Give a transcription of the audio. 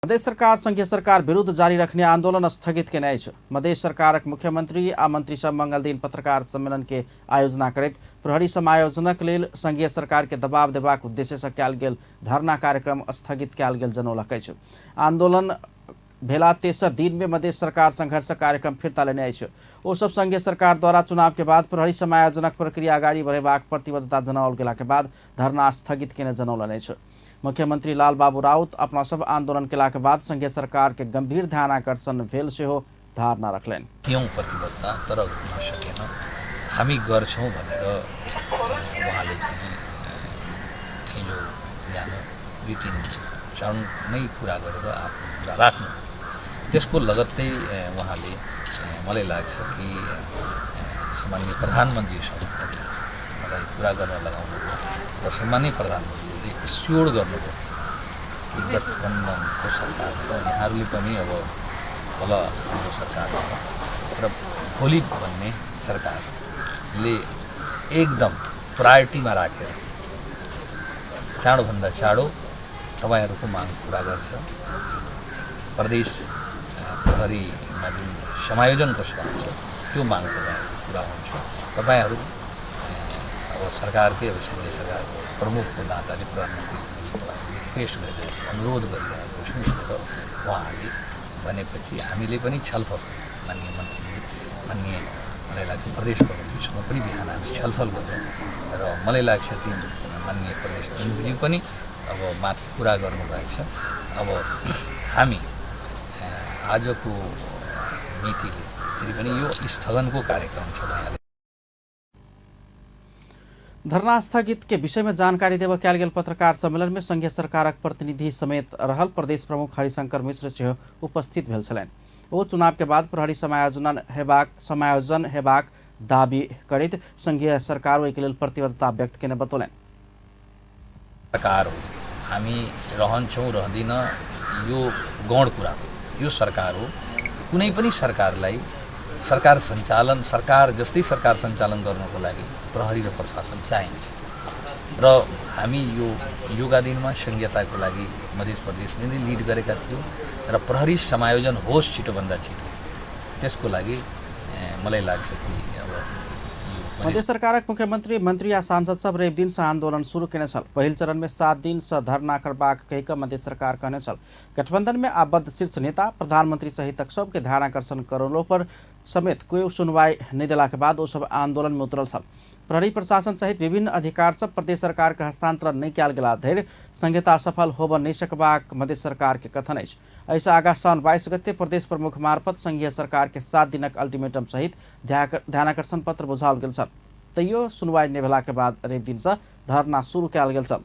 मधेश सरकार संघीय सरकार विरुद्ध जारी रखने आंदोलन स्थगित केने अछि। मधेश सरकारक मुख्यमंत्री आ मंत्री सब मंगल दिन पत्रकार सम्मेलन के आयोजना करैत प्रहरी समायोजनक लेल संघीय सरकार के दबाव देबाक उद्देश्य से कयल गेल धरना कार्यक्रम स्थगित कयल गेल जनौलक अछि। आंदोलन भेला तेसर दिन में मधेश सरकार संघर्षक कार्यक्रम फिर्ता लेने अछि। ओ सब संघीय सरकार द्वारा चुनाव के बाद प्रहरी समायोजनक प्रक्रिया अगाडि बढ़ेबाक प्रतिबद्धता जनाओल गेला के बाद धरना स्थगित केने जनौलनि अछि। मुख्यमंत्री लालबाबू राउत अपना सब आंदोलन केलाक बाद संघीय सरकार के गंभीर ध्यानाकर्षण भेल सेहो धारणा रखलनि। थियौँ प्रतिबद्धता तर हुन सकेन, हामी गर्छौँ भनेर उहाँले चाहिँ हिजो बिहान दुई तिन चरणमै कुरा गरेर आफ्नो कुरा राख्नु। त्यसको लगत्तै उहाँले मलाई लाग्छ कि सम्माननीय प्रधानमन्त्रीसँग पनि मलाई कुरा गर्न लगाउनुभयो र सम्माननीय प्रधानमन्त्रीले स्योर गर्नुभयो कि गठबन्धनको सरकार छ, यहाँहरूले पनि अब तल हाम्रो सरकार छ र भोलि बन्ने सरकारले एकदम प्रायोरिटीमा राखेर चाँडोभन्दा चाँडो तपाईँहरूको माग पुरा गर्छ। प्रदेश प्रहरीमा जुन समायोजनको सवाल छ त्यो माग पुरा हुन्छ। तपाईँहरू अब सरकारकै अब सङ्घीय सरकार प्रमुखको नाताले प्रधानमन्त्री रिक्वेस्ट गरिरहेको अनुरोध गरिरहेको छौँ भनेर उहाँहरूले भनेपछि हामीले पनि छलफल माननीय मन्त्री माननीय मलाई लाग्छ प्रदेश प्रमुखजीसँग पनि बिहान हामी छलफल गऱ्यौँ र मलाई लाग्छ कि माननीय प्रदेश प्रमुखज्यू पनि अब माथि कुरा गर्नुभएको छ। अब हामी आजको मितिले फेरि पनि यो स्थगनको कार्यक्रम छ भइहाल्यो। धरना स्थगित के विषय में जानकारी देव कयल गेल पत्रकार सम्मेलन में संघीय सरकारक प्रतिनिधि समेत रहल प्रदेश प्रमुख हरिशंकर मिश्र सेहो उपस्थित भेल छलनि। ओ चुनाव के बाद प्रहरी समायोजन हेबाक दाबी करैत संघीय सरकार ओहिके लेल प्रतिबद्धता व्यक्त केने बतौलनि। सरकार हो, हामी रहन्छौँ रहदिन यो गौण कुरा हो, यो सरकार हो। कुनै पनि सरकारलाई सरकार सञ्चालन सरकार जस्तै सरकार सञ्चालन गर्नको लागि प्रहरी र प्रशासन चाहिन्छ र हामी यो योगा दिनमा संघीयताको लागि मध्य प्रदेशले नै लिड गरेका थियौँ र प्रहरी समायोजन होस् छिटोभन्दा छिटो, त्यसको लागि मलाई लाग्छ कि अब मध्य सरकारक मुख्यमंत्री मंत्री आ सांसद सब रवि दिन से आंदोलन शुरू केने छल। पहिल चरण में 7 दिन से धरना करबाक कहि कऽ मध्य सरकार कहने छल। गठबंधन में आबद्ध शीर्ष नेता प्रधानमंत्री सहितक सबके ध्यानाकर्षण करौलो पर समेत कोई सुनवाई नहीं देला के बाद ओ सब आंदोलन में उतरल छल। प्रहरी प्रशासन सहित विभिन्न अधिकार सब प्रदेश सरकार के हस्तांतरण नहीं कयल गेला धरि संहिता सफल होबऽ नहीं सकबाक मध्य सरकार के कथन अछि। एहिसँ आगाँ साउन 22 गते प्रदेश प्रमुख मार्फत संघीय सरकार के 7 दिनक अल्टीमेटम सहित ध्यानाकर्षण पत्र बुझाओल गेल छल। तैयो सुनवाई नहि भेला के बाद रवि दिन से धरना शुरू कयल गेल छल।